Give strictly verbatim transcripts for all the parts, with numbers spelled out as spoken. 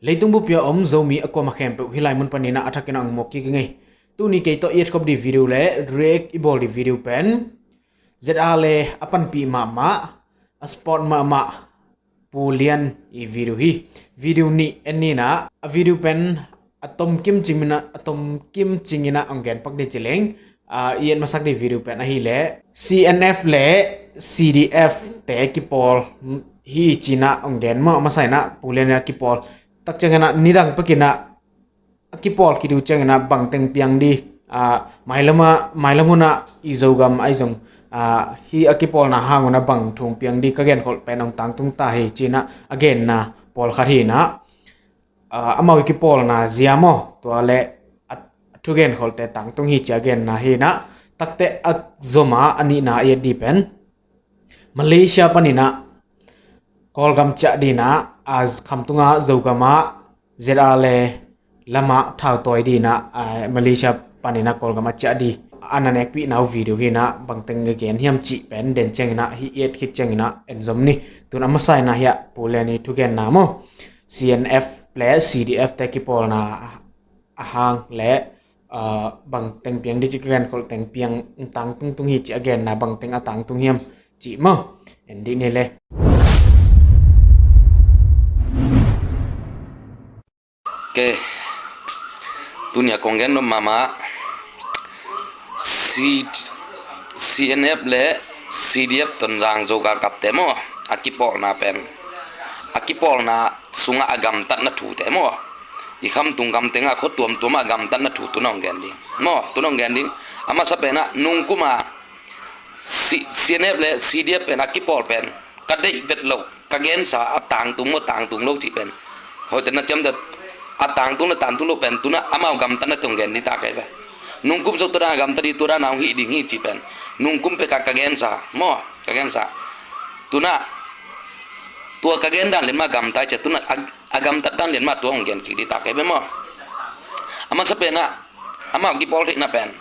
Leitung bup a om Zomi a kuamah khempeuh hih lai mun panin ah a thakin ah hong muak kik ing ei. Tuni kei tawh i etkhop ding video le react i bawl ding video pen ZRA le a panpih mahmah, a support mahmah Pu Lian i video hi. Video nih en ni in ah, a video pen a tomkim cingin ah, a tomkim cingin ah hong gen pak ding ci leng, ah, i et masak ding video pen ahih leh C N F le C D F te kipawl hi ci-in ah hong gen maw, a masa in ah Pu Lian in ah kipawl tak ciangin ah nidang pekin ah a kipawl khit uh ciangin ah bangteng piang ding, ah, mailam ah, mailam hun ah i Zogam ah i zong, ah, hih a kipawlna hang un ah bang thu hong piang ding ka genkholh pen hong tangtung ta hi ci-in ah a genna pawlkhat hi in ah, ah, amau i kipawlna zia maw, tua le a, a thugenkholhte tangtung hi ci a genna hi in ah, takte a zom a, a nihna i et ding pen Malaysia panin ah Kawlgam ciah ding in ah, a Khamtung ah Zogam ah ZRA le lam ah thau tawi ding in ah, a, Malaysia panin ah Kawlgam ah ciah ding a na nekpihna uh video hi in ah, bangteng a gen hiam cih pen den ciangin ah, hih i et khit ciangin ah en zom ni. Tu-in a masa in ah hih ah Pu Lian i thugenna maw, C N F le C D F te kipawlna a hang le, ah, bangteng piang ding ci, ka genkholh teng piang, tangtung tung hi ci a genna, bangteng a tangtung hiam cih maw, en dih ni le. Ok. Tuni a kong gen nop mahmah C-, C N F le C D F Tonzang Zo galkapte maw, a kipawlna pen, a kipawlna sungah a gamtatna thute maw, i Khamtung gam tengah khua tuamtuam ah a gamtatna thu tu-in hong gen ding maw, tu-in hong gen ding. A masa pen ah nungkum a C-, C N F le C D F pen a kipawl pen ka deih vet lo, ka gensa, a tangtung maw tangtung lo cih pen hoihte na ciamteh, a tangtung le tangtung lo pen tu-in ah amau gamtatna tawh hong gen ding ta ka hi ve. Nungkum sung tua dan a gamtat ding, tua dan a hong hih ding hi cih pen nungkum pek a ka gensa maw, ka gensa. Tu-in ah tua ka gen dan lian mah gamta hi ci a, tu-in ah a, a gamtat dan lian mah tua hong gen kik ding ta ka hi ve maw. A masa pen ah amau kipawl theihna pen,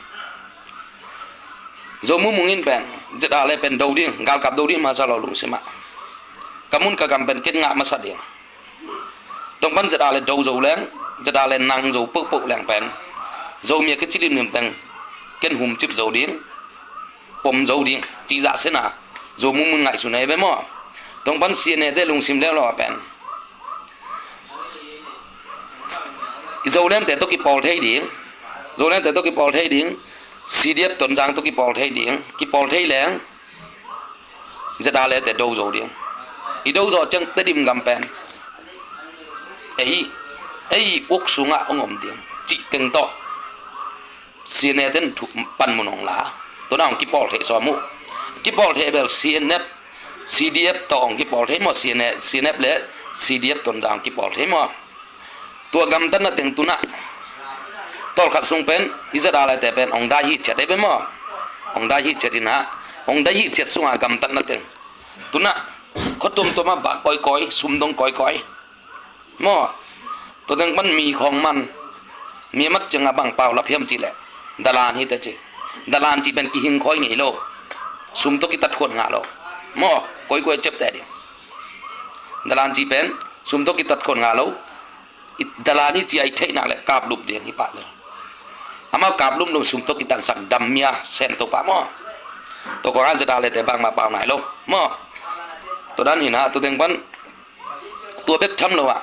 Zo Mung Mung in pen ZRA le pen do ding, galkap do ding masa lo lungsim ah, ka mun ka gam pen ken ngah masa ding. Tua pan ZRA le do zo leng, ZRA le nang zo pohpoh leng pen Zomi a kici limlim teng ken humcip zo ding, pom zo ding cih zahsia-in ah Zo Mung Mung ngaihsun hi ve maw. Tua pan C N A te lungsim leuleu a pen i Zolandte tawh kipawl thei ding, Zolandte tawh kipawl thei ding, C D F Tonzang tawh kipawl thei ding, kipawl thei leng ZRA le te do zo ding. I do zawh ciang Tedim gam pen ei, ei uk sungah hong om ding cih teng tawh C N A ten thu panmun hong la, tua-in ah hong kipawl thei sawm uh. Kipawl thei bel C N F, C D F tawh hong kipawl thei maw, C N A, C N F le C D F Tonzang hong kipawl thei maw. Tua gamtatna teng tu-in ah tawlkhat sung pen i ZRA le te pen hong dai hitciat hi ve maw. Hong dai hitciat in ah, hong dai hitciat sungah gamtatna teng tu-in ah khua tuamtuam ah vak kawikawi, sum dong kawikawi maw. Tua teng pan mi khawng man, mi a mat ciangah bang paulap hiam cih leh dalan hi teh ci. Dalan cih pen kihing khawi ngei lo, sum tawh kitat khuan ngah lo maw, kawikawi ciapteh ding. Dalan cih pen sum tawh kitat khuan ngah lo, i dalan hi ci a i theih nak leh kaplup ding hi pah lel. Amau kaplup lo, sum tawh kitansak dammi a sem to pah maw. Tua khawng ah ZRA le te bangmah pau nai lo maw. Tua dan hi in ah tua teng pan tua bek tham lo ah,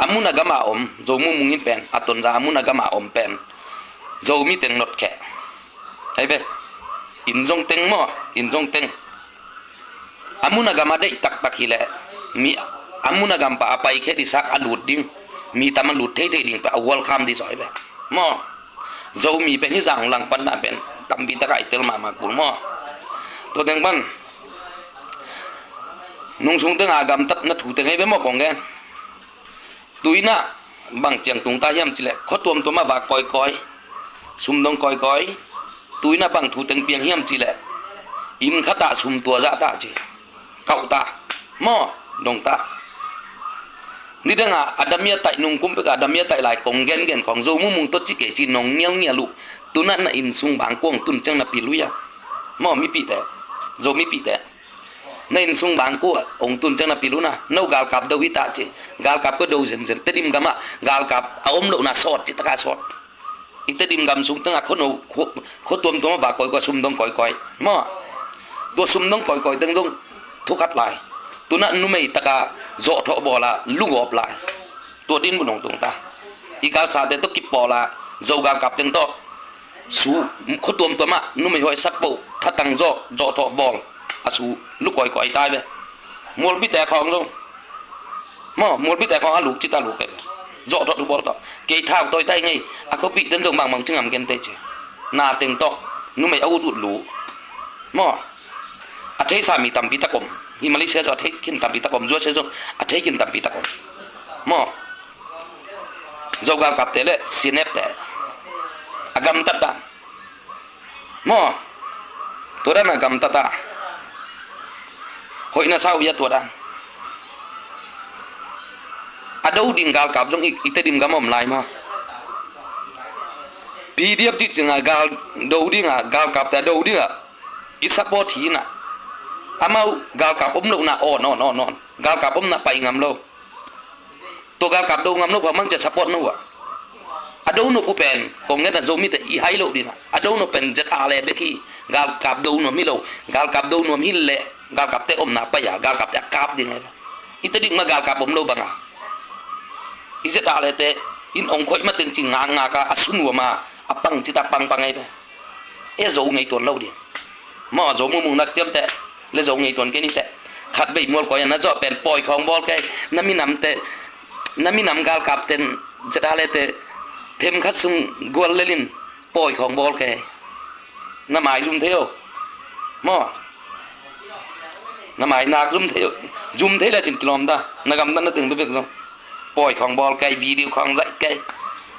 a mun a gam a om, Zo Mung Mung in pen, a Tonzang a mun a gam a om pen Zomi teng notkheh hi ve. Inn zong teng maw, inn zong teng. A mun a gam a deih taktak hi leh, mi a mun a gam pan a paikhia ding, sak a lut ding, mi tam a lut theithei ding pen a welcome ding zaw hi ve maw. Zomi pen hih zah hong langpan dan pen tampi tak a i tel mahmah kul maw. Tua teng pan nung sung teng a gamtatna thu teng hi ve maw kong gen. Tu-in ah bang ciang tung ta hiam cih leh khua tuamtuam ah vak kawikawi, sum dong kawikawi. Tu-in ah bang thu teng piang hiam cih leh inn khat ah sum tua zah ta ci, kauh ta maw, dong ta. Nidang a a dammi a taih, nungkum pek a a dammi a taih lai kong gengen khawng Zo Mung Mung tawh ci kei ci nong ngialngial uh. Tu-in ah na inn sung bang kong tun ciang na pil uh hiam maw, mipihte, Zo mipihte. Na inn sung bang kua hong tun ciang na pil uh na, no galkap do hi ta ci. Galkap kua do zenzen. Tedim gamah galkap a om lohna sawt ci taka sawt. I Tedim gam sung tengah khuano, khu, khua tuamtuam a va koikoi, sumdong koikoi. Maw, tua sumdong koikoi teng zong thukhat lai. Tunah numei taka zawhthawh bawla lugawp lai. Tua din mun hong tung ta. I galsate tawh kipawla Zo galkap teng tawh su, khua tuamtuamah numei huaisak poh, thatang zawh, zawhthawh bawl a su lu koikoi tai ve. Mualpite khawng zong, maw, mualpite khawng a luk cita luk kei ve. Zawhthawh thu bawl tawh kei thau tawi tai ngei. A khuapih ten zong bangmang ci ngam kente ci. Na teng tawh numei a ut ut lu. Maw, a theisa mi tampi tak om. Hi Malaysia zong a thei khin tampi tak om. Zuasia zong a thei khin tampi tak om. Maw, Zo galkapte le C N F te a gamtat dan. Maw, tua dan a gamtat a hoih na sa uh hia tua dan. A do ding galkap zong i, i Tedim gam om lai maw. P D F cih ciangah gal do dingah, galkapte a do dingah i support hi na. Amau galkap om lohna awn, awn, awn, awn. Galkap omna pai ngam lo. Tua galkap do ngam lo phamang cia support no uh a. A do nop uh pen kong ngetna Zomite i hai loh dingah, a do nop pen Z R le bek hi. Galkap do nuam hi lo. Galkap do nuam hi leh galkapte omna pai a, galkapte a kap ding ahi. I Tedim mah galkap om lo banga i Z R le te in ong khoih mateng ci ngakngak a, a su nuam a, a pang cita pangpang ahi ve. E Zo ngei tuan lo ding. Maw, Zo mumung nak tiamte le Zo ngei tuan kei nite. Khat vei mual koi a na zawh pen pawi khawng bawl kei. Na minamte, na minam galkap ten Z R le te them khat sung gual lelin pawi khawng bawl kei. Na mai zum thei o. Maw, na mai nak zum thei o. Zum thei le cin kilawm ta. Na gamtat na teng bebek zong pawi khawng bawl kei, video khawng zaih kei.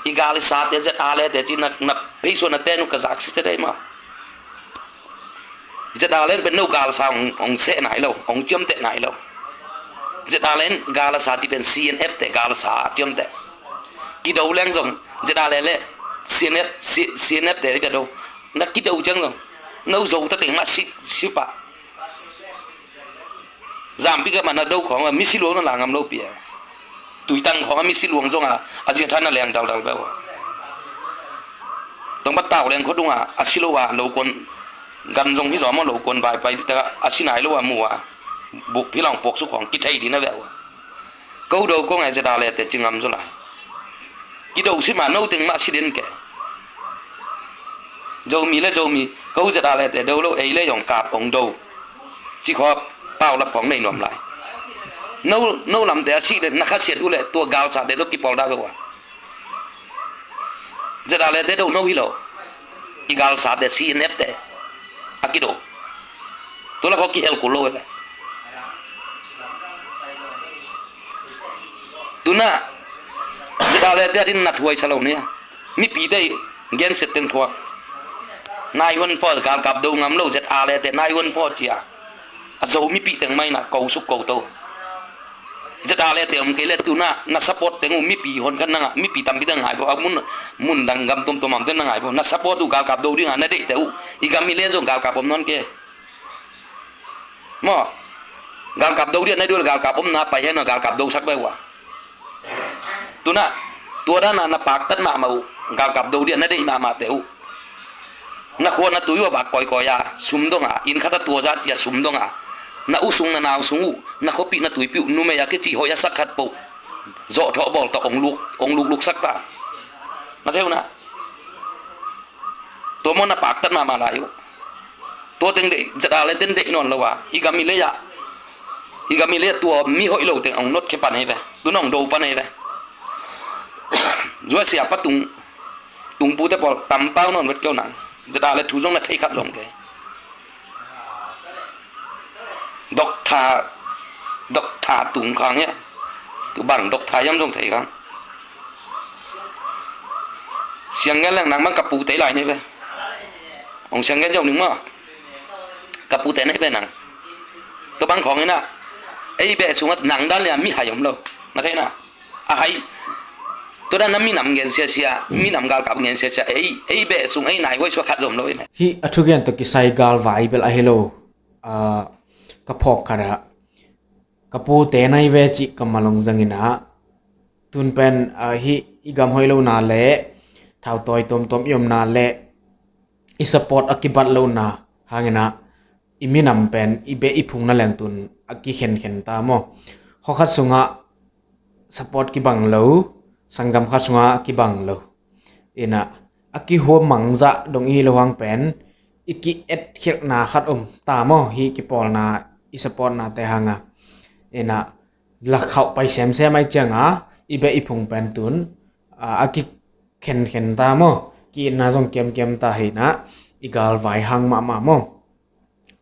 I gal i sate Z R le te ci na, na pheisuan na ten uh ka zak si te dei maw. Z R le pen no galsa ong, ong seh nai lo, ong ciamteh nai lo. Z R le gal a sa ti pen C N F te galsa a ciamteh. Kido leng zong Z R le le C N F, C-, C N F te le ka do. Na kido ciang zong no Zo ta teng mah si, si pah. Zampi ka man a do khawng a misi luang na la ngam lo pia. Tuitang khawng a misi luang zong a, a zia than a leng daldal beuh a. Tong pa tau leng khuadung a, a si lo a, lo kuan gan zong hi zawm a, lo kuan baipai dita a si nai lo a mu a. Buk phi long puak su khawng kithei dina beuh a. Ko do kong a zia da le te ci ngam zaw lai. Kido si mah no teng mah si den ke. Zomi le Zomi, ko zia da le te do lo, ei le yong kap ong do. Ci khua pau lap khong nei nuam lai. No, no lamte a sih le na khasiat uh le tua galsate lo kipawl da ve ua. Zia da le te do no hi lo. I galsate C N F te a kido. Tua la kho kihel kul lo ve. Tuna zia da le te a din na thuai sa lo nia. Mipite i gensiat teng thuak. Nai huan fo galkap do ngam lo zia da le te nai huan fo cia. A Zo mipi teng mai na ko suk ko to. Zia da le te om kei le tuna na support teng uh mipi hon khat nanga mipi tampi teng ngai bo a mun, mun dang gam tuamtuam am teng na ngai bo. Na support uh galkap do dinga na deihte uh i gam i le zong galkap om non ke. Maw, galkap do dia na dual galkap om na pai hen a galkap do sak bai ua. Tuna tua dana na paktat mahmah uh, galkap do dia na deih mahmahte uh. Na khua na tui uh a bak koikoi a sum dong a, inn khat a tua zat cia sum dong a, na u sung na nau sung uh, na khuapih na tuipih uh, numei a kici hoih a sak khat poh zawhthawh bawl tawh ong luk, ong lukluk sak ta. Na theu na. Tua maw na paktat mahmah lai uh. Tua teng deih, zia da le ten deih nawn lo a. I gam i lei ah, i gam i lei ah tua mi hoih lo teng ong notkhia pan ahi ve. Tun ong do pan ahi ve. Zuaisia pa tung, tungpute pawl tampau nawn vet keu nang. Zia da le thu zong na thei khat zong kei. Doctor, doctor tung khang hia. Tu bang doctor hiam zong thei khang. Siang ngen leng nang bang ka pute lai nei ve. Ong siang ngen zong ning maw. Ka pute nei ve nang. Tu bang khong ina. Ei beh sungah nang dan lia mi hai om lo. Na thei na. A hai. Tu dan na minam ngen sia sia, minam galkap ngen sia sia. Ei, ei beh sung ei nai huai sua khat zom lo ei. Hih a thugen tawh kisai galvai bel ahi lo. Ah, ka phawk khat ah ka pute nai ve cih ka malong zangin ah, tun pen, ah, hih i gam hoih lohna le thautawi tuamtuam i omna le i support a kibat lohna hangin ah i minam pen i beh i phung na leng tun a kikhenkhen ta maw. Khuakhat sungah support kibang lo, sanggam khat sungah kibang lo. Inah a kihuam mangzah dong i hi lo hang pen i ki-etkhelhna khat om ta maw, hih kipawlna i supportnate hanga. Inah lakhauh pai semsem ai cianga i beh i phung pen tun, a, a kikhenkhen ta maw, ki-itna zong kiamkiam ta hinah i galvai hang mahmah maw.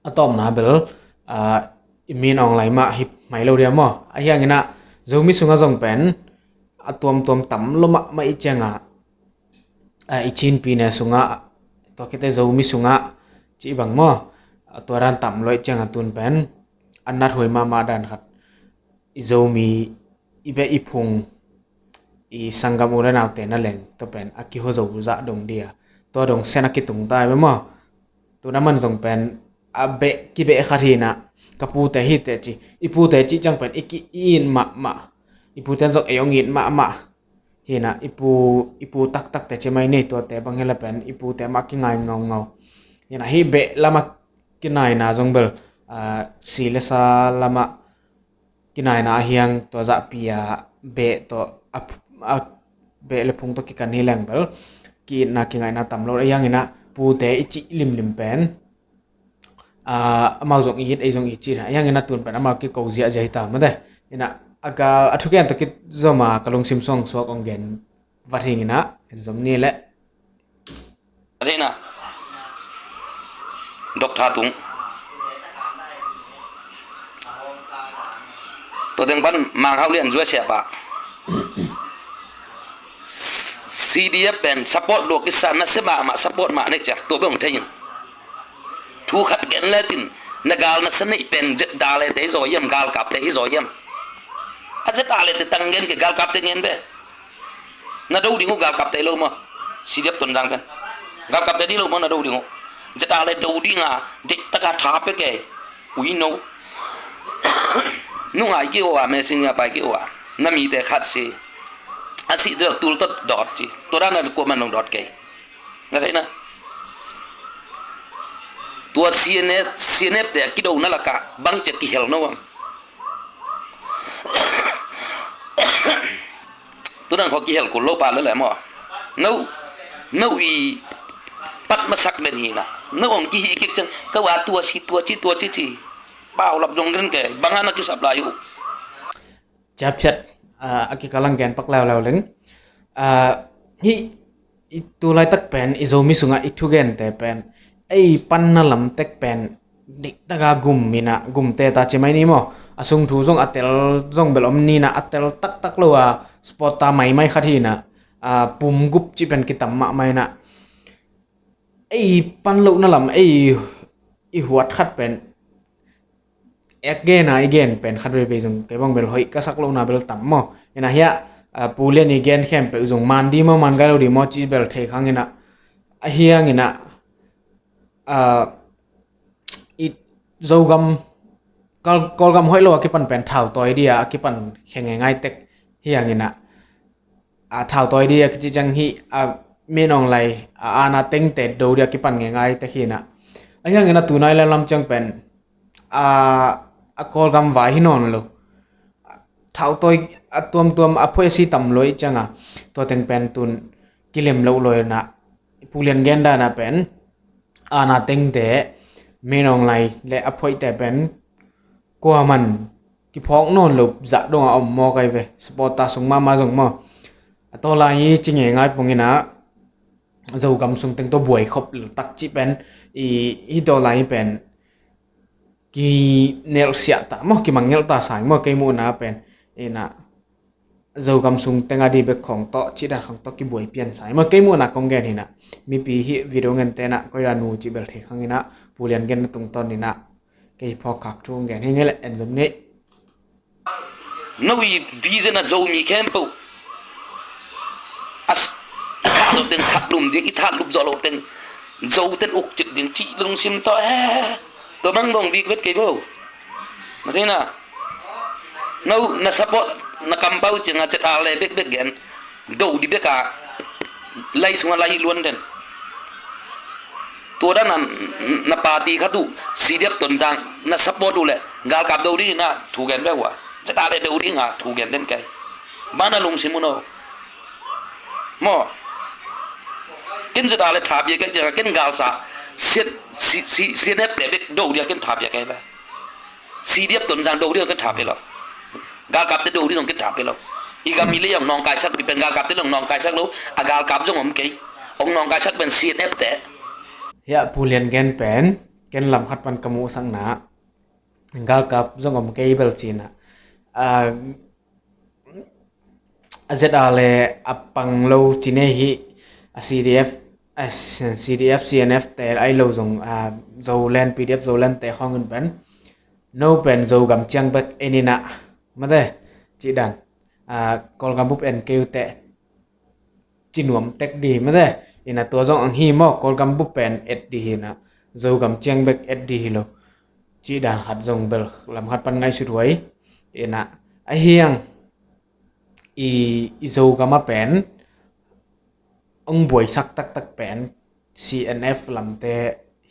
A tawpna bel, a, i min awng lai mah hi mai lo dia maw. Ahi hanginah Zomi sungah zong pen a tuamtuam tam lo mahmah i ciangah, a, i Chinpi ne sungah, tua khite Zomi sungah cih bang maw, a, tua dan tam lo i ciangah tun pen a nathuai mahmah dan khat i Zomi i beh i phung i sanggam u le naute na leng tua pen a kiho zo zah dong dia, tua dong sen a kitung ta i ve maw. Tuna man zong pen a beh kibeh khat hinah ka pute hi teh ci, i pute cih ciang pen i ki-it mahmah, i pute zong ei hong it mahmah. Hinah i pu, i pu taktak te ci mai nei tuate bang hila pen i pute mah kingai ngaungau. Hinah hih beh lamah kinaina zong bel, a, si le sa lamah kinaina ahiang tua zahpi a beh tawh a, a beh le phung tawh kikan hi leng bel ki-itna kingaihna tam lo ahianginah pute i cih limlim pen, a, amau zong i it, ei zong i cih ahianginah tun pen amau kiko ziahziah hi ta mate. Inah a gal a thugen tawh kizoma ka lungsim suangsuak ong gen vat hinginah en zom ni leh. Adena Doctor Tung tua deng pan Mang Hau Lian Zua siapa C D F pen support lo kisa na se mahmah, support mah nek ciak tua beng thei in. Thu khat gen le tin na gal na sa neih pen zet da le te hi zaw hiam, galkap te hi zaw hiam. A zet da le te tang gen ke galkap te gen be. Na do ding uh galkapte lo maw? C D F Tonzang ten galkapte ding lo maw, na do ding uh? Zeta le do ding a, dek taka tha pe ke. Ui no. Nungai ki ua, mesing a pai ki ua. Na mite khat si. A si dek tul tot dot ci. Tua dan na kuaman nong dot ke. Nga thei na. Tua C N F, C N F te a kido na laka bang ci a kihel no am. Tunan khaw kihel kul lo pa lele maw? No, no i pat masak den hi na. No ong kihi kik cang ka wa tua si tua ci tua ci ci. Pau lap dong den ke bang ana kisap lai uh. Ciaphiat, ah, a kikalang gen pak leuleu leng. Ah, hih i tu laitak pen i Zomi sungah i thugente pen ei panna lamtek pen diktaka gum inah gumte ta ci mai ni maw? A sung thu zong a tel zong bel om ninah a tel taktak lo a sport ta maimai khat hinah, a, pum gup cih pen kitam mahmah inah ei pan lohna lam ei i huat khat pen ek gena i gen pen khat veivei zong kei bang bel hoih ka sak lohna bel tam maw? Inah hiah, a, Pu Lian i gen khempeuh zong man di maw, man gai lo di maw cih bel thei khang inah ahiang inah, a, i Zogam Kawlgam hoih lo a kipan pen thautawi di a kipan khe ngeingai tek hiang inah, a, thautawi di a kici ciang hih, a, Min Aung Hlaing, a, ana tengte do di a kipan ngeingai tek hinah. Ahiang inah tunai lam lam ciang pen, a, a Kawlgam vai hi nawn lo. Thautawi a tuamtuam a phoih a si tam lo i cianga tua teng pen tun kilem loh lo inah Pu Lian gen dana pen ana tengte Min Aung Hlaing le a phoihte pen kuaman kiphawk nawn lo zah donga om maw kai ve, supporter sung mahmah zong maw? A tawlai hi ci ngeingai pong inah Zogam sung teng tawh buai khop lo tak cih pen i hi tawlai hi pen kinelhsiah ta maw, kimangngilh ta sai maw, kei muhna pen inah Zogam sung tenga di bek khong tawh cih dan khong tawh kibuai pian sai maw, kei muhna kong gen hinah. Mipi hih video ngen tenah koi dan nu cih bel thei khang inah Pu Lian genna tungtawn inah kei phawk khak thu kong gen hi ngei le en zom ni. No i di zen a Zomi khempeuh a s-, i thah lo teng khat lum ding, i thah lup zawh lo teng Zo ten uk cik ding cih lungsim tawh he. Tua bang bawng bik vet kei bo. Matina, no, na support, na kampau cianga cetale bekbek gen. Do di beka lai sunga lai luan den. Tua dan na, na party khat uh, C D F Tonzang, na support uh le, galkap do di na thu gen bek uh a. Cetale do di nga thu gen den kai. Bana lungsim uh no. Maw. Ken cetale thapia kai cianga, ken galsa. Sian, si, si, sian hep te bek do dia ken thapia kai ba. C D F Tonzang do ding ong ken tha pia lo. Galkapte do ding ong ken tha pia lo. I gam i lei ong nawngkaisak, i pen galkapte le ong nawngkaisak lo. A galkap zong om kei. Ong nawngkaisak pen C N F te. Hiah Pu Lian gen pen ken lam khat pan ka muhsakna, galkap zong om kei bel cina. A, a Z R le a pang lo cine hi. A C D F, a C D F, C N F te ai lo zong, a, Zoland, P D F Zoland te khawngin pen no pen Zogam ciang bek en inah, mate, cih dan. A, Kawlgam bup en kei uh teh ci nuam tek di, mate. Inah tua zong ang hi maw, Kawlgam bup pen et di hi inah, Zogam ciang bek et di hi lo. Cih dan khat zong bel lam khat pan ngaihsut huai. Inah, a hiang i, i Zogam a pen ong buaisak taktak pen C N F lamte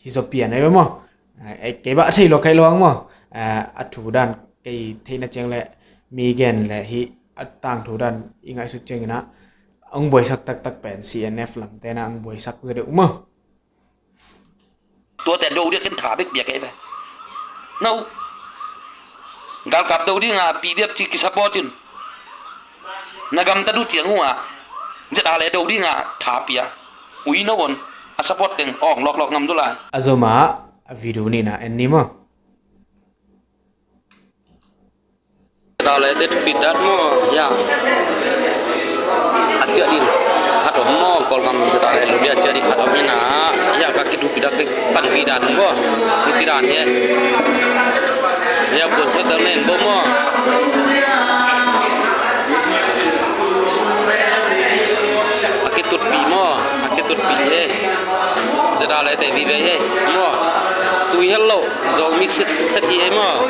hi zaw pian ai maw. Eh, kei bah a thei lo kai lo ang maw. Eh, a thu dan kei theihna ciang le mi gen le hi a tangthu dan i ngaihsut ciang inah ong buaisak taktak pen C N F lamte na ong buaisak zaw deuh maw. Tuate do dia ken tha bek bia kei ve. No. Galkap do dinga P D F ci kisapot in. Na gamta du ciang uh a. Z R le do dinga tha pia. Ui no on. A support teng ong lawklawk ngam du lai. A zoma a video nihna en ni maw. Dale te thupi dat maw, ya. A ciah din khat om maw, Kawlgam te dale lu dia ciah din khat om ina. Ya, ka kithupi dat te pan pi dan maw. Pi dan ye. Ya, bun se dang nen bo maw. A kitutpi maw, a kitutpi ye. Te dale te vive ye maw. Tui hello. Zomi set set hi ei maw.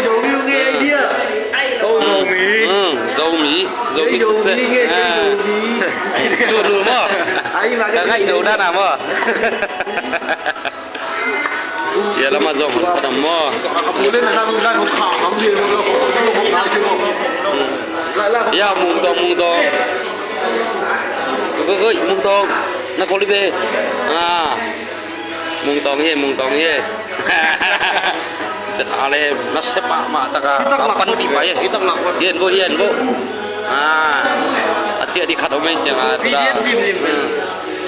Zomi. Zomi set set. Tu tu maw. Ka ngai do dana maw. Ya lama zong ka dam maw. Ya mung to mung to. Koi koi mung to. Na koli be. Ah. Mung tong hi, mung tong hi. Set ale na sepa ma taka pan pi pa ye. Hien bo, hien bo. Ah. A ciah di khat om en ciang a.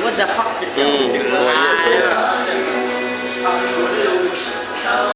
What the fuck? Hmm.